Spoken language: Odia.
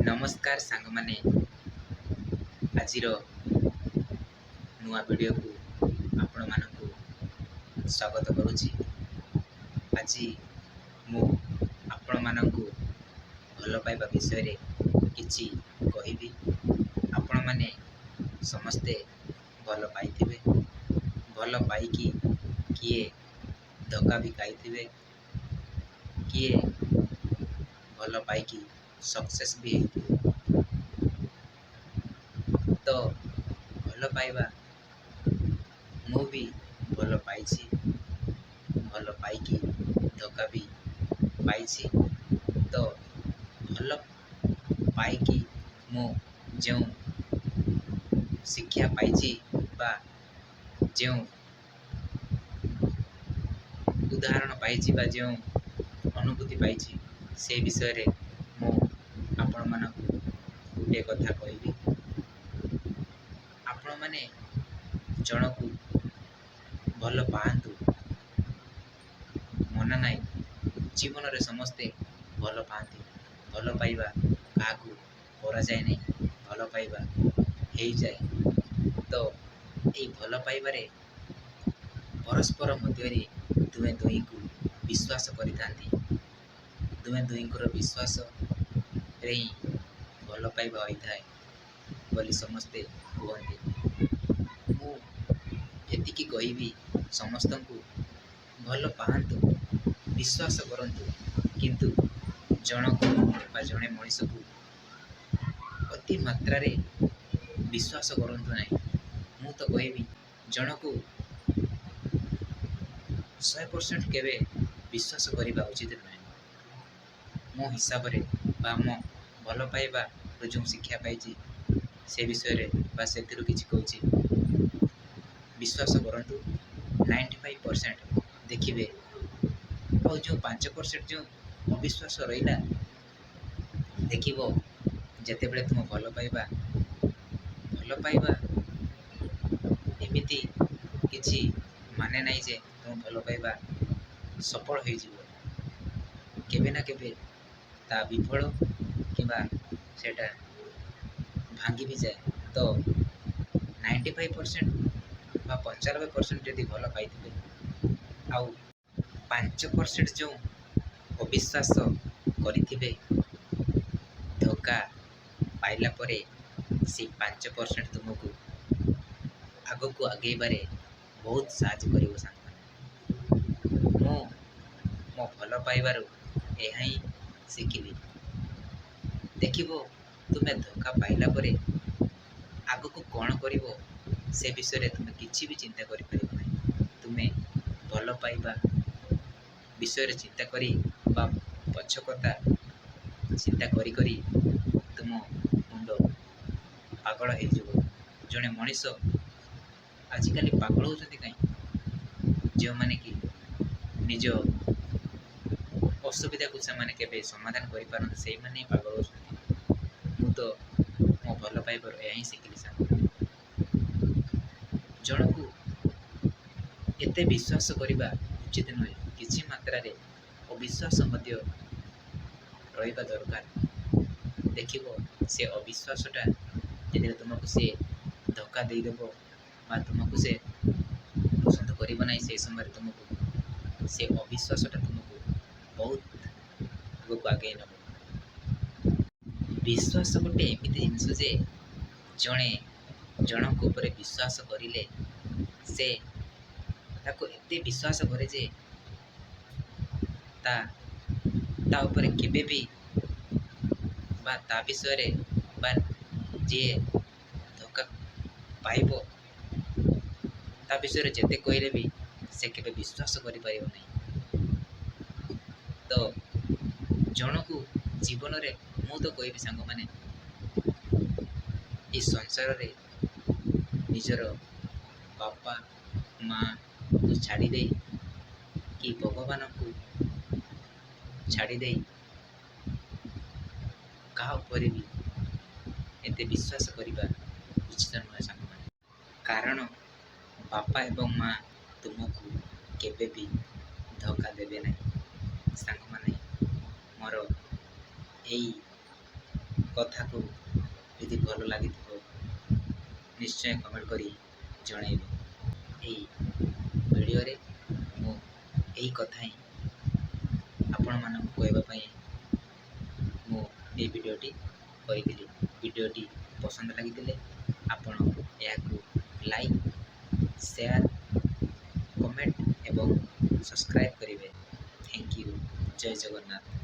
ନମସ୍କାର ସାଙ୍ଗମାନେ, ଆଜିର ନୂଆ ଭିଡ଼ିଓକୁ ଆପଣମାନଙ୍କୁ ସ୍ୱାଗତ କରୁଛି। ଆଜି ମୁଁ ଆପଣମାନଙ୍କୁ ଭଲ ପାଇବା ବିଷୟରେ କିଛି କହିବି। ଆପଣମାନେ ସମସ୍ତେ ଭଲ ପାଇଥିବେ, ଭଲ ପାଇକି କିଏ ଧୋକା ବି ଖାଇଥିବେ, କିଏ ଭଲ ପାଇକି ସକ୍ସେସ୍ ବି ହେଇଥିବେ। ତ ଭଲ ପାଇବା, ମୁଁ ବି ଭଲ ପାଇଛି, ଭଲ ପାଇକି ଧୋକା ବି ପାଇଛି। ତ ଭଲ ପାଇକି ମୁଁ ଯେଉଁ ଶିକ୍ଷା ପାଇଛି ବା ଯେଉଁ ଉଦାହରଣ ପାଇଛି ବା ଯେଉଁ ଅନୁଭୂତି ପାଇଛି, ସେ ବିଷୟରେ ମୁଁ ଆପଣମାନଙ୍କୁ ଗୋଟିଏ କଥା କହିବି। ଆପଣମାନେ ଜଣକୁ ଭଲ ପାଆନ୍ତୁ, ମନା ନାହିଁ। ଜୀବନରେ ସମସ୍ତେ ଭଲ ପାଆନ୍ତି। ଭଲ ପାଇବା କାହାକୁ କରାଯାଏ ନାହିଁ, ଭଲ ପାଇବା ହେଇଯାଏ। ତ ଏଇ ଭଲ ପାଇବାରେ ପରସ୍ପର ମଧ୍ୟରେ ଦୁହେଁ ଦୁହିଁଙ୍କୁ ବିଶ୍ୱାସ କରିଥାନ୍ତି। ଦୁହେଁ ଦୁହିଁଙ୍କର ବିଶ୍ୱାସରେ ହିଁ ଭଲ ପାଇବା ହୋଇଥାଏ ବୋଲି ସମସ୍ତେ କୁହନ୍ତି। ମୁଁ ଏତିକି କହିବି ସମସ୍ତଙ୍କୁ, ଭଲ ପାଆନ୍ତୁ, ବିଶ୍ୱାସ କରନ୍ତୁ, କିନ୍ତୁ ଜଣକୁ ବା ଜଣେ ମଣିଷକୁ ଅତି ମାତ୍ରାରେ ବିଶ୍ୱାସ କରନ୍ତୁ ନାହିଁ। ମୁଁ ତ କହିବି, ଜଣକୁ 100% କେବେ ବିଶ୍ୱାସ କରିବା ଉଚିତ ନୁହେଁ। ମୋ ହିସାବରେ ବା ମୋ ଭଲ ପାଇବାରୁ ଯେଉଁ ଶିକ୍ଷା ପାଇଛି, ସେ ବିଷୟରେ ବା ସେଥିରୁ କିଛି କହୁଛି। ବିଶ୍ୱାସ କରନ୍ତୁ 95%, ଦେଖିବେ ଆଉ ଯେଉଁ 5% ଯେଉଁ ଅବିଶ୍ୱାସ ରହିଲା, ଦେଖିବ ଯେତେବେଳେ ତୁମ ଭଲ ପାଇବା ଏମିତି କିଛି ମାନେ ନାହିଁ ଯେ ତୁମ ଭଲ ପାଇବା ସଫଳ ହେଇଯିବ। କେବେ ନା କେବେ ତା ବିଫଳ କିମ୍ବା ସେଇଟା ଭାଙ୍ଗି ବି ଯାଏ। ତ 95% ବା 95% ଯଦି ଭଲ ପାଇଥିବେ, ଆଉ 5% ଯେଉଁ ଅବିଶ୍ୱାସ କରିଥିବେ, ଧୋକା ପାଇଲା ପରେ ସେଇ 5% ତୁମକୁ ଆଗକୁ ଆଗେଇବାରେ ବହୁତ ସାହାଯ୍ୟ କରିବ। ସାଙ୍ଗମାନେ, ମୁଁ ମୋ ଭଲ ପାଇବାରୁ ଏହା ହିଁ ଶିଖିଲି। ଦେଖିବ, ତୁମେ ଧୋକା ପାଇଲା ପରେ ଆଗକୁ କ'ଣ କରିବ, ସେ ବିଷୟରେ ତୁମେ କିଛି ବି ଚିନ୍ତା କରିପାରିବ ନାହିଁ। ତୁମେ ଭଲ ପାଇବା ବିଷୟରେ ଚିନ୍ତା କରି ବା ପଛ କଥା ଚିନ୍ତା କରି କରି ତୁମ ମୁଣ୍ଡ ପାଗଳ ହେଇଯିବ। ଜଣେ ମଣିଷ ଆଜିକାଲି ପାଗଳ ହେଉଛନ୍ତି କାହିଁ? ଯେଉଁମାନେ କି ନିଜ ଅସୁବିଧାକୁ ସେମାନେ କେବେ ସମାଧାନ କରିପାରନ୍ତି, ସେଇମାନେ ହିଁ ପାଗଳ ହେଉଛନ୍ତି। ମୁଁ ତ ମୋ ଭଲ ପାଇବାରୁ ଏହା ହିଁ ଶିଖିଲି ସାଙ୍ଗମାନେ, ଜଣକୁ ଏତେ ବିଶ୍ୱାସ କରିବା ଉଚିତ ନୁହେଁ। କିଛି ମାତ୍ରାରେ ଅବିଶ୍ୱାସ ମଧ୍ୟ ରହିବା ଦରକାର। ଦେଖିବ, ସେ ଅବିଶ୍ୱାସଟା ଯେତେବେଳେ ତୁମକୁ ସେ ଧୋକା ଦେଇଦେବ ବା ତୁମକୁ ସେ ପସନ୍ଦ କରିବ ନାହିଁ, ସେହି ସମୟରେ ତୁମକୁ ସେ ଅବିଶ୍ୱାସଟା ତୁମକୁ ବହୁତ ଆଗକୁ ଆଗେଇ ନେବ। ବିଶ୍ୱାସ ଗୋଟେ ଏମିତି ଜିନିଷ ଯେ ଜଣେ ଜଣଙ୍କ ଉପରେ ବିଶ୍ୱାସ କରିଲେ ସେ ତାକୁ ଏତେ ବିଶ୍ୱାସ କରେ ଯେ ତା ତା ଉପରେ କେବେ ବି ବା ତା ବିଷୟରେ ବା ଯିଏ ଧୋକା ପାଇବ, ତା ବିଷୟରେ ଯେତେ କହିଲେ ବି ସେ କେବେ ବିଶ୍ୱାସ କରିପାରିବ ନାହିଁ। ତ ଜଣକୁ ଜୀବନରେ, ମୁଁ ତ କହିବି ସାଙ୍ଗମାନେ, ଏ ସଂସାରରେ ନିଜର ବାପା ମାଆକୁ ଛାଡ଼ିଦେଇ କି ଭଗବାନଙ୍କୁ ଛାଡ଼ିଦେଇ କାହା ଉପରେ ବି ଏତେ ବିଶ୍ୱାସ କରିବା ଉଚିତ ନୁହେଁ ସାଙ୍ଗମାନେ। କାରଣ ବାପା ଏବଂ ମା ତୁମକୁ କେବେ ବି ଧୋକା ଦେବେ ନାହିଁ। ସାଙ୍ଗମାନେ, ମୋର ଏଇ କଥାକୁ ଯଦି ଭଲ ଲାଗିଥିବ, ନିଶ୍ଚୟ କମେଣ୍ଟ କରି ଜଣାଇବେ। ଏଇ ଭିଡ଼ିଓରେ ମୁଁ ଏଇ କଥା ହିଁ ଆପଣମାନଙ୍କୁ କହିବା ପାଇଁ ମୁଁ ଏଇ ଭିଡ଼ିଓଟି କରିଥିଲି। ଭିଡ଼ିଓଟି ପସନ୍ଦ ଲାଗିଥିଲେ ଆପଣ ଏହାକୁ ଲାଇକ୍, ସେୟାର, କମେଣ୍ଟ ଏବଂ ସବସ୍କ୍ରାଇବ୍ କରିବେ। Thank you. Jay Jagannath.